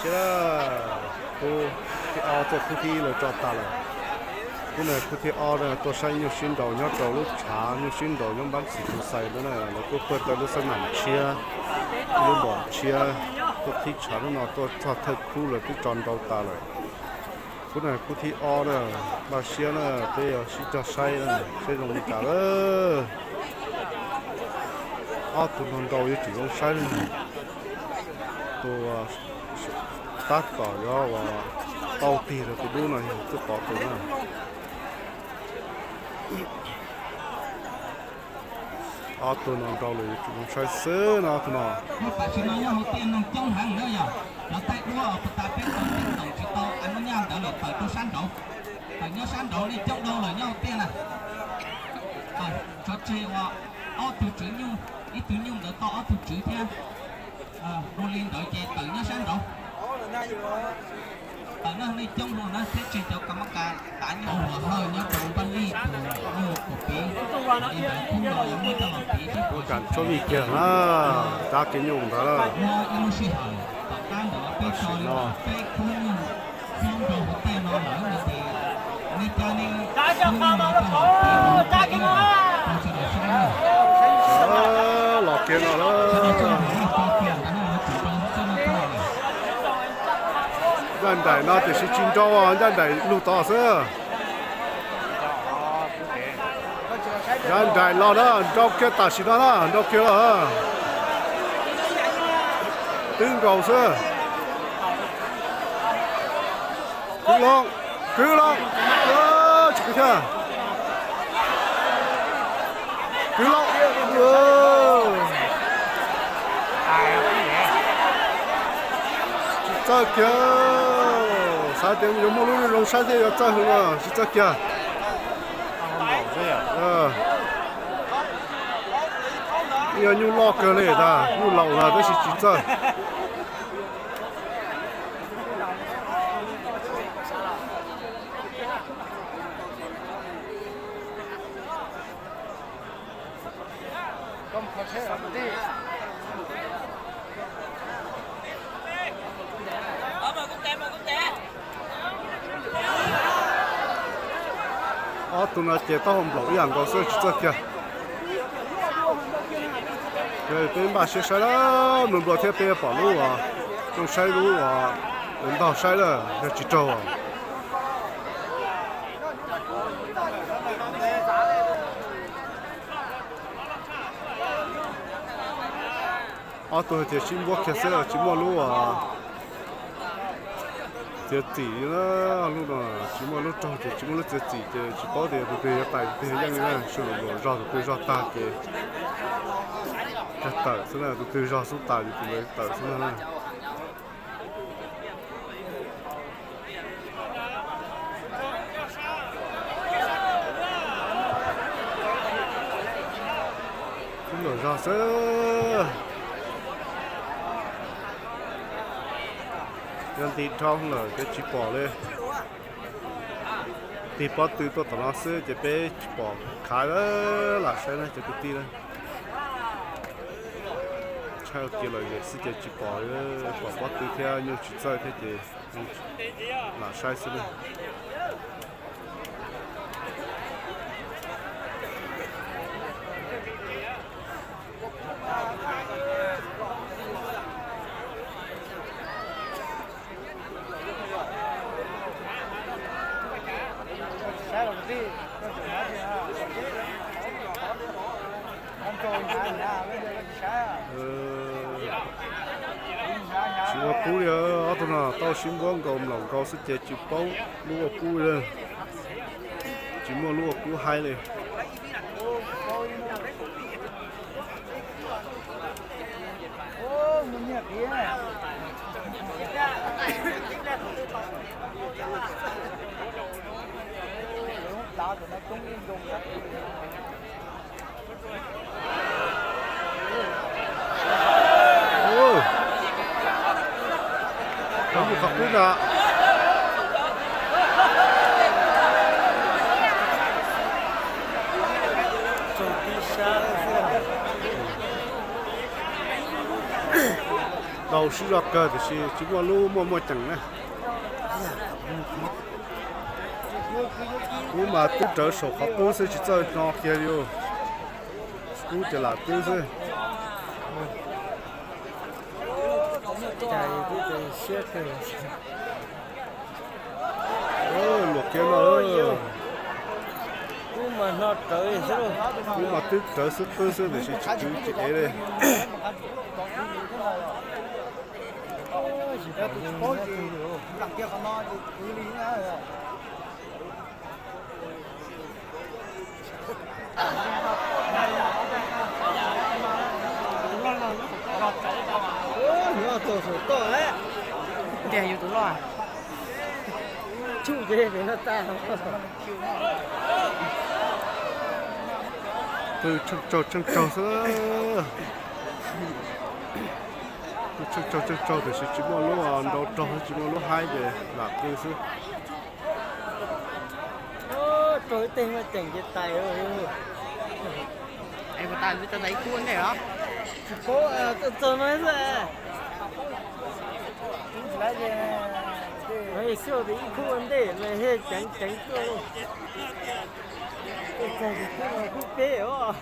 Siab, khub thib ob tuaj khub thib ib lawv tso tas lawm. Khub no khub thib ob na, tuaj saib nyuj sib nraus nyob rau lub tshav, nyuj sib nraus nyob npab xis tus xais ntawd na, lawv kuj pawg tau lub xab nam tshiab, lub npom tshiab, tuaj thib tshav hnub no tuaj txog thawj khub lawv twb tso nrau tas lawm. Khub no khub thib ob na, npaj siab na, peb yuav sib cog saib na, saib zoo li cas lawm. Ob tug no nrau yuav tsum zoo saib li. Tus tab tom yuav ua tau tig rau tus dub no yog twb pov tus na. Ob tug no nrau lawm yuav tsum zoo saib xwb no ob tug no. Tam sim no nyob hauv tiaj neeg coob heev na yog, cov taib duab puas tas peb tau teeb toom tsis tau a nub nyaj ntawd lawm tawm rau sab nraud. Tawm nyob sab nraud nej coob dhau lawm nyob hauv tiaj na. Tawm tso tseg uas ob tug tswv nyuj, ib tug nyuj ntawd tau ob tug tswv thiab. Ua li ntawd ces tawm nyob sab nraud. Tawm no nej coob hlo na thiab tseg cov kas mab kas tav nyuj ua hawj nyob rau npaj lij tus nyuj tus piv. Li ntawd khub no yuav muab coj los piv seb puas kam txhob vij kiag na, tab kev nyuj ntawd na. Ua ib lub sij hawm tom qab ntawd peb tso li peb khub nyuj xyoob rau hauv tiaj no lawm no ces nej cov nej khub nyuj no coj los piv rau sawv daws saib na. Los kiag no lawm. Ncaj nraim no tiam sis tsis nrau, ncaj nraim lug tod xwb. Ncaj nraim los na, nrau kiag tam sim no na, nrau kiag los. Twb nkaus xwb. Kwv los, kwv los, tsis kwv thiab. Kwv los, tsis txawj kiag. Xav tias yuav muaj lub zoo saib thiab yuav txawj hwv no tsis txawj kiag. Yog nyuj loj kawg li tas, nyuj laus tas tab sis tsis txawj. Ob tug no ces taub hau nplaum ib yam nkaus xwb tsis txawj kiag. Peb npaj siab saib lawm, nplua nplua thiab peb pom lub uas zoo saib lub uas ntog saib lawm yog tsis raug. Ob tug hais tias sib npuab kiag xwb tsis muaj lub uas txiav txim, lub no tsis muaj lub raug ces tsis muaj lub txiav txim ces tsis paub tias tus twg yuav tais tus twg yeej li na, sawv daws luam zog tus twg zog tag ces kag tawm xwb na, tus twg zog xub tas ces tus ntawd tawm xwb na. Ib luam zog xwb. Yog nti dhau lawm ces tsis pom li. Tig pob tw tuaj tom no xwb ces peb tsis pom khav lam saib na cov kwv tij na. Tshaj kiag lom zem xwb ces tsis pom, pom pob tw thiab nyuj tsis txawj thiab ces lam saib xwb na. Tsis ua kub li, ob tug no tau sib npuab nkaus mlaum nkaus xwb ces tsis paub lub ua kub li. Tsis muaj lub ua kub haib li. Qhov qub na. Tau sib zog kawg tiam sis tsis muaj lub muaj muaj ceem na. Kuv mas twb rawv saum qhov qub xwb tsis txawj no kiag li. Kub ces lam twb xwb. Luag kiag no. Kub mas twb rawv xwb qwb xwb tiam sis tsis kwv tsis ev li. Ntiag yus tus loj. Tsuj ces pem no tas. Twb tsheej tsaug tsheej tsaug xwb. Twb tsheej tsaug tsheej tsaug tiam sis tsis muaj lub nrau raug tsis muaj lub haib ces lam qw xwb. Raug ib teg muaj ceem ces tais. Tsis paub, txog no xwb. Xyov tias ib khub ua ntej mas he ceev ceev tuaj. Tuaj txog ces khub no khub peb os.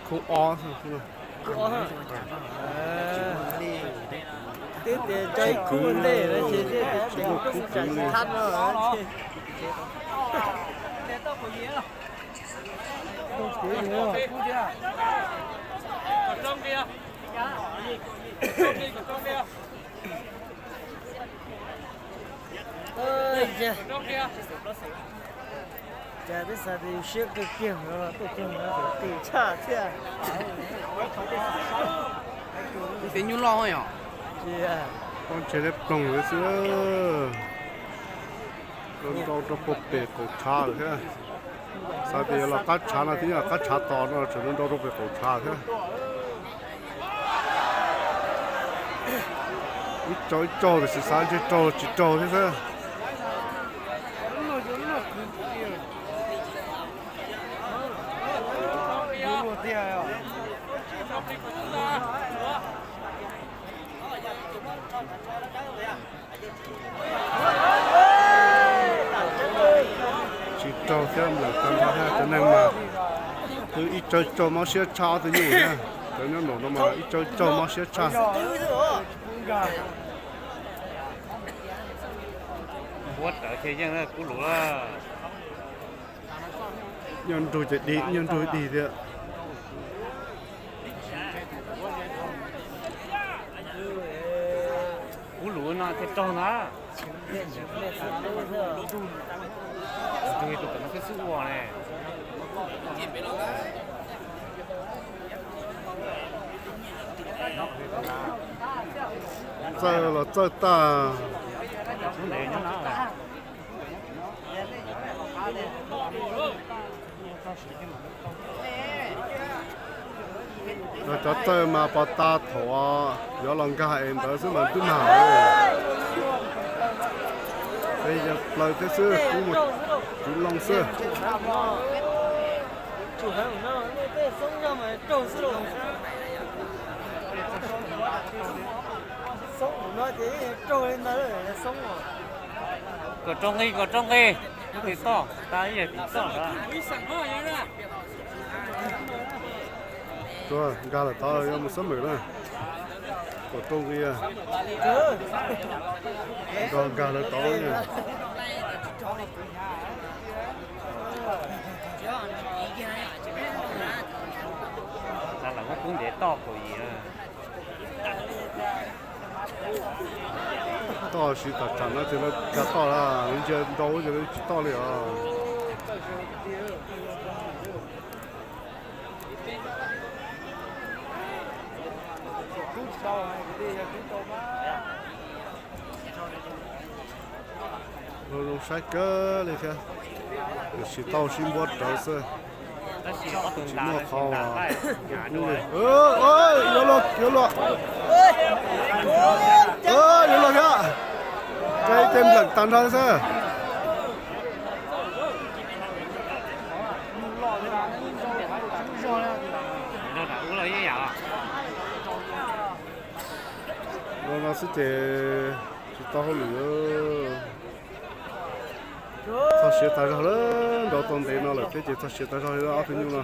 Khub ob. Twb tias tso ib khub ua ntej lawm ces thiaj tias tsis muaj khub kwv li. Cas twb xav tias yus siab kawg kiag no tuaj kiag no tseem qis tshaj thiab. Ib tug nyuj loj yom. Pob ntseg liab ploog lawm xwb. Nrau rau puag pem qaum tshav lawm thiab. Xav tias yuav los qab tshav no thiab, qab tshav tos no tseem nrau rau pem qaum tshav thiab. Ib tsaug ib tsaug tiam sis xav ntshe raug tsis raug thiab xwb. Tsis raug thiab, nplawm tag nrho thiab, cov neeg mas twb ib tsaug tsaug mob siab tshaj ob tug nyuj thiab. Cov nyob nraum no mas ib tsaug tsaug mob siab tshaj. Npuab rawv thiaj yeej kub lus lawm. Nyob nrug ces dig, nyob nrug dig thiab. Kub lus no thiaj raug na. Tus tam no twb xub ua ne. Txawj los txawj tag. Cov txawj mas pos tas thaum yuav los nkag es ntawd xwb mas twb mag. Peb yeej plaws thiab xwb, kub mus tsuv loo xwb. Kom rau nqi, kom rau nqi, tim toj, tas ib yam tim toj ntawd. Tuaj nkag lawm tod yuav mus xab mem na. Kom rau nqi, nkag lawm tod. Lawv muab kub ntev toj kaum yim. Toj siv tam tsam no ces lawv nkag toj lawm, ntsia nrau ces lawv tsis toj li os. Zoo zoo saib kawg li thiab, tiam sis tau sib npuab rawv xwb. Tsis muaj qhov kub li. Yuav luag, yuav luag, yuav luag thiab. Ces nplawm tag nrho xwb. Ua los ib yam. No xwb ces tsis tau hauj lwm. Txog siav tag zog lawm, nrau tau ntev no lawm thiab ces txog siav tag zog li ob tug nyuj no.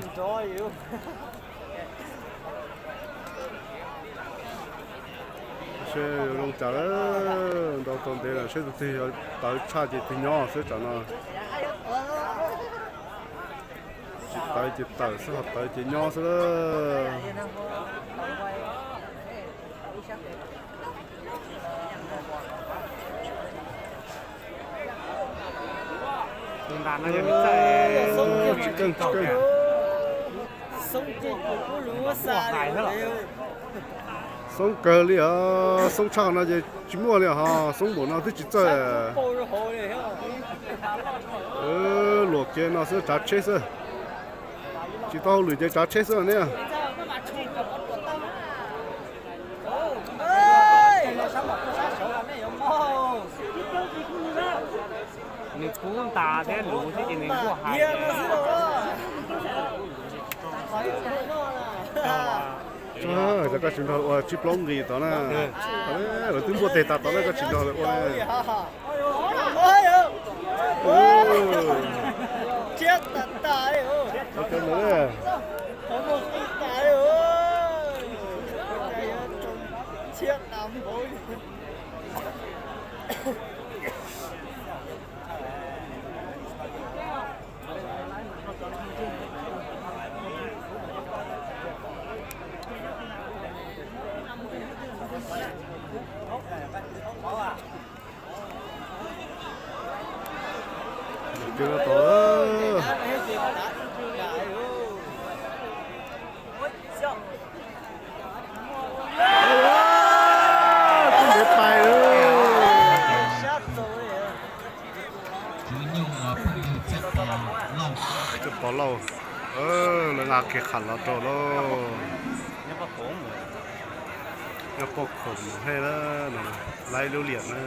Seb zoo cas lawm, nrau tau ntev lawm, seb tus twg tawv tshaj ces tus nyob xwb tsam no. Tsis tawv ces tawm xwb, ho tawv ces nyob xwb lawm. Xoob kawg li os, xoob tshaj no ces tsis muaj li ho, xoob npaum no twb tsis txawj. Luam kiag no xwb tsav tsheb xwb. Tsis tau hauj lwm ces tsav tsheb xwb ne. Nws kub ntas thiab luv xwb ces nws nkuaj hais. Cov koj tsis nrog ua tsib plaub nqis tod na. Lawv twb npuaj teg tas tod na, koj tsis nrog lawv ua. Pov Lauj, lawv nqa kiag qham los rau lauj. Nyob poj khoom mus hej lawm, laib lub liam na.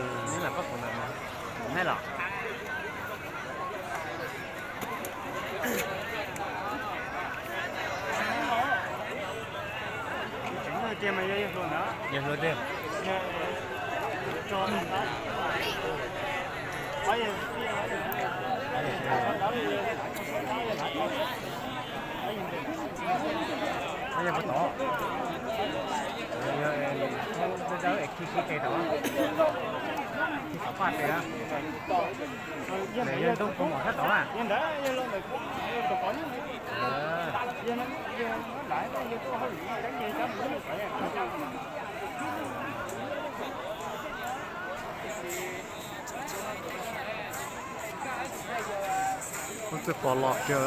Ub, txij Pov Lauj kiag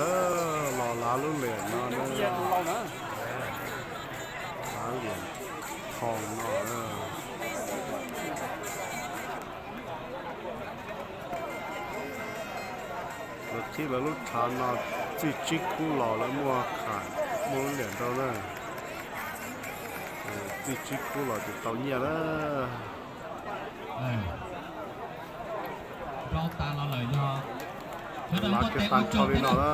los lav lub liam no, lav liam thoo no. Lawv qhib lawv lub tshav no txij tsib khub los lawv muaj qham, muaj lub liam rau na. Txij tsib khub los ces tau nyiaj na. Lav kiag tag nrho li no na.